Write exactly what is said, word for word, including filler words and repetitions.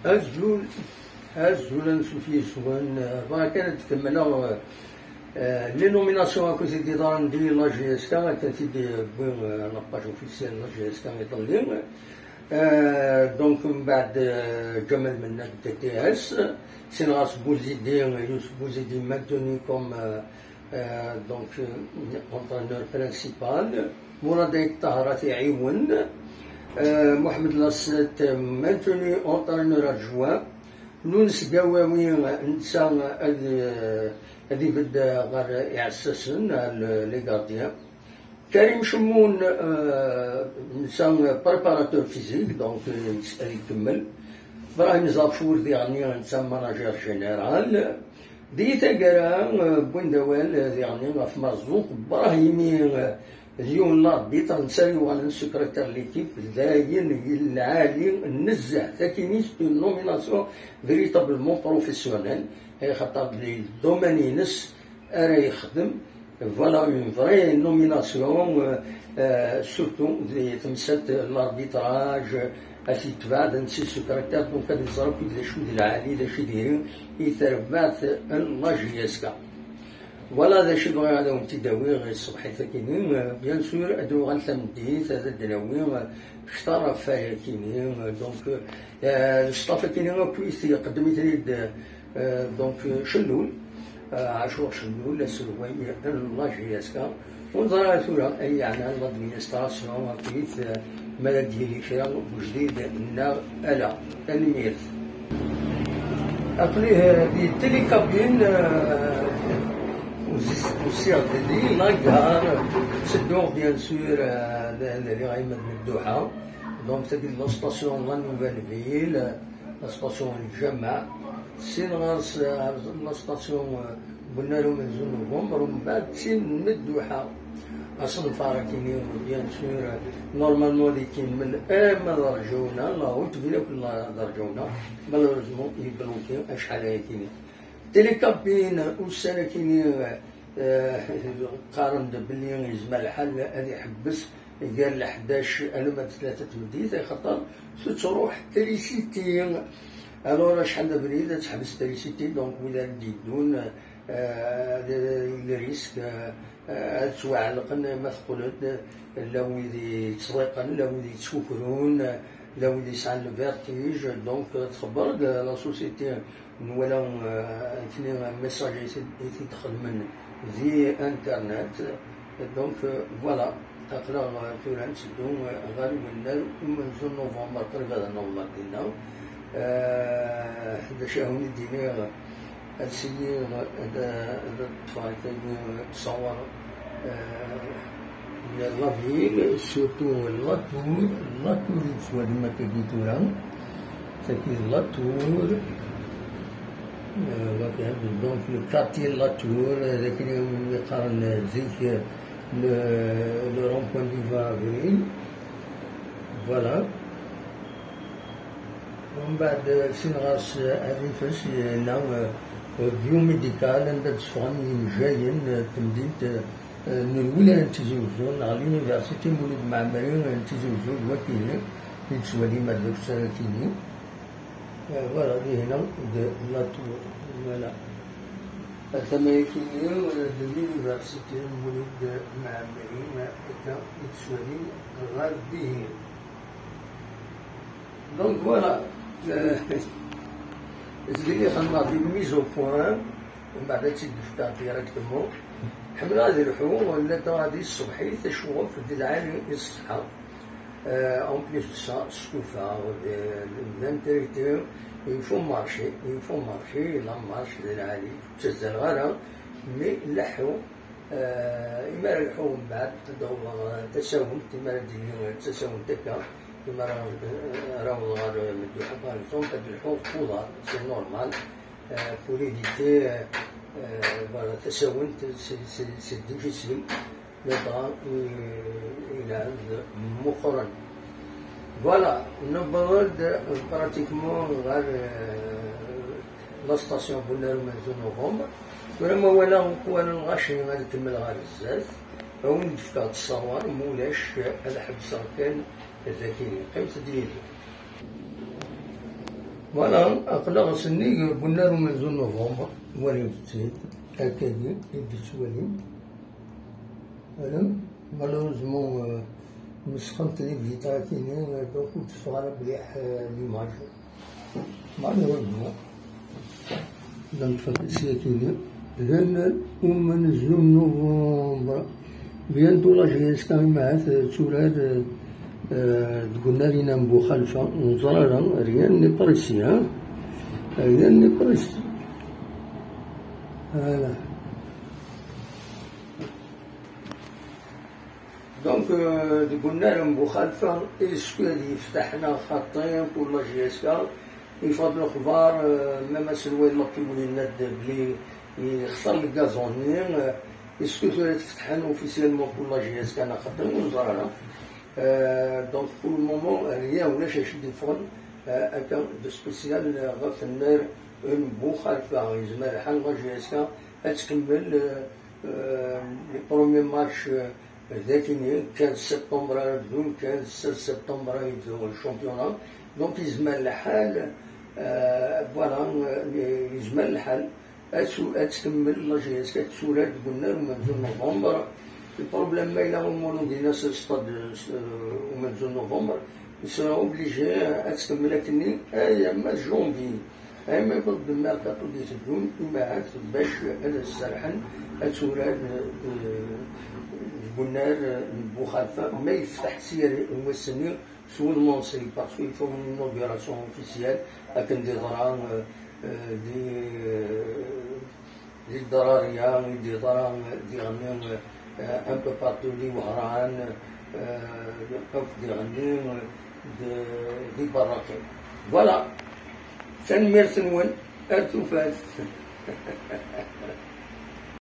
Azul, azul, ansuf yis-wen. Bɣiɣ kan ad d-kemmleɣ, eh, les nominations akked i d-yeḍran di la J S K, akken t-id-yewwi, eh, la page officielle n la J S K iḍelli. Eh, donc, mbeɛd, eh, Ǧamal Mennad D T S, sina ɣas Bouzidi, Youssouf Bouzidi, maintenu comme, eh, euh, donc, euh, entraîneur principal. Mourad Ait Tahar ad t-iɛiwen. Euh, Mohamed Lasset, maintenu entraîneur adjoint. Lounès Gawawi, netta ad, euh, ad ibedd ɣer iɛessasen, le, les gardiens. Karim Chemmoun, euh, netta préparateur physique, donc, euh, ad ikemmel. Brahim Zafour, diɣenni, netta manager général. Di taggara, eh, wwin-d awal, eh, diɣen ɣef Merzouk Brahimi, eh, d yiwen n l'arbitre, netta yuɣalen secrétaire n l'équipe, d ayen n lɛali nezzeh. Takini, c'est une nomination véritablement professionnelle, eh, xaṭer di domaine-ines ara yexdem. Voilà une vraie nomination, euh, euh, surtout di temsalt n l'arbitrage, ad t-yetbeɛ d netta secrétaire, donc ad iẓer akk d acu d lɛali, d acu d iri i terbaɛt n la J S K. Voilà d acu bɣiɣ ad awen-t-id-awiɣ i ṣṣbeḥ-agi-ni. Euh, bien sûr, ad d-uɣal tameddit, ad d-nawi, euh, kter ɣef wayagi-ni. Euh, donc, euh, le staff-agi-ni akk i t-iqeddem-iten-id, euh, donc, euh, Cellul, euh, Ɛacur Cellul, aselway n la J S K. Ur neẓri ara tura ay yeɛnan l'administration akkit, euh, ma ad d-yili kra n ujdid neɣ ala. Tanemmirt. Aql-i, euh, di télécabine, euh, usiɣ-d di la gare, ttedduɣ, bien sûr, euh, d, d, d, Dduḥa. Donc, c'est la station la Nouvelle Ville, la station Lǧameɛ. Ssin ɣer s-, la station, euh, Bunnar umenzu n November, mbeɛd d tin n Dduḥa. Asenfar-agi-ni, bien sûr, normalement ad ikemmel arma d Rǧawna, la route, d akk la d Rǧawna. Malheureusement, yebloki acḥal ayagi-ni. Télécabine, ussan-agi-ni, euh, qqaren-d belli yezmer lḥal ad iḥebbes gar leḥdac alamma d tlata n tmeddit, axaṭer tettruḥ trisiti. Alors, acḥal d abrid ad teḥbes trisiti, donc wid ara d-yeddun, euh, le risque, euh, ad ttwaɛellqen ma teqqel-d, la wid yettḍiqen, la wid yettkukrun, la wid yesɛan le vertige, donc txebber-d la société. Nwala, euh, akken message i t-, i t-id-xedmen di internet. Donc, euh, voilà, aql-aɣ, euh, tura netteddu, euh, ɣer wennar umenzu n november, qrib ad naweḍ ar dinna. Euh, d acu ara wen-id-iniɣ, ad syiɣ ad, ad ṭṭfeɣ akkagi, euh, ttṣawer, euh, la ville, surtout la tour, la tour i tettwalim akkagi tura. Tagi d la tour. Euh, donc, le quartier de la tour, euh, d akken i qqaren zik, euh, le, le rond-point du vingt avril. Voilà. Mbeɛd, euh, sin ɣer-s, euh, ad ifes, euh, yella, euh, euh, biomédical, anda d-ssefɣen yimejjayen, euh, n temdint, euh, n lwilaya n Tizi Uzzu, neɣ l'université Mulud Mɛemmri n Tizi Uzzu, d wakini i d-tettwalim ar deg usarag-ini. Eh, voilà, dihna d la tour, voilà. Tama-agi-ni, eh, d l'université Mulud Mɛemmri, akka i d-tettwalim ɣer dihin. Donc, voilà. Eh, tgini xedmeɣ di mise au point, mbeɛd ad tt-id-fkeɣ directement. Ḥemmleɣ ad lḥuɣ, ladɣa di tṣebḥit, acuɣef d lɛali i ṣṣeḥḥa. Euh, en plus de ça, stufaɣ, d, d intérêt, il faut marcher, il faut marcher, la marche d lɛali, ur ttazzaleɣ ara, mais leḥḥu, euh, imi ara lḥuɣ mbeɛd, ad awḍeɣ, euh, tasawent, imi ara d-tili, euh, tasawent akka, imi ara, euh, ara awḍeɣ ɣer, euh, Medduḥ, par exemple, ad lḥuɣ deg uḍar, c'est normal, euh, pour éviter, euh, euh, voilà, tasawent, c'est, c'est, c'est difficile. Ladɣa, euh, ilɛeb meqqren. Voilà, newweḍ-d pratiquement ɣer, euh, la station Bunnar umenzu n November. Tura ma walaɣ uqwal n lɣaci ad ikemmel ɣer zdat, ad wen-d-fkeɣ ttṣawer, ma ulac ad ḥebseɣ kan dagi. Qqimet-d yid-i. Voilà, aql-aɣ sennig n unnar umenzu n novembre, walim-tt-id, akkagi i d-tettwalim. Alam, malheureusement, euh, mesxent les vitres-agi, euh, donc ur d-teffeɣ ara mliḥ, euh, l'image. Malheureusement. Donc, sya-agi, d umenzu n novembre. Bientôt la J S K imahat, euh, turar, euh, euh, deg unnar-ina n Buxalfa, ur neẓri ara, rien n'est précis, hein. Rien n'est précis. Voilà. Donc, euh, deg unnar n Buxalfa, est-ce que ad yefteḥ neɣ xaṭi pour la J S K? Ifeḍ lexbar, euh, même aselway Makibu yenna-d belli yexṣer le gazon-nni, euh, est-ce que tura ad t-fetḥen officiellement pour la J S K neɣ xaṭi? Ur neẓri ara. Euh, donc, pour le moment, rien, ulac acu d-yeffɣen, euh, akka de spécial, euh, ɣef unnar n Buxalfa. Yezmer lḥal la J S K ad tkemmel, euh, euh, les premiers matchs, euh, d akini, quinze septembre ara bdun, quinze, seize septembre ara yebdu le championnat. Donc, yezmer lḥal, euh, voilà, euh, yezmer lḥal ad tu-, ad tkemmel la J S K, ad turar deg unnar umenzu n novembre. Le problème, ma yella Umuludina s stade, euh, umenzu n novembre, il sera obligé ad tkemmel akkenni alamma janvier. Ayen ma yewweḍ-d merkaṭu d-iteddun, imahat bac ad as-serḥen ad turar, eh, deg unnar n Buxalfa, ma yefteḥ sya n wass-nni s wudmansel, parce que il faut une inauguration officielle, akken d-yeḍra, eh, eh, di, eh, di Ddararia, i d-yeḍra, eh, diɣenni, eh, un peu partout, di Wehran, eh, akk diɣenni, eh, d, di Berrakin. Voilà. Tanemmirt-nwen, ar tufat.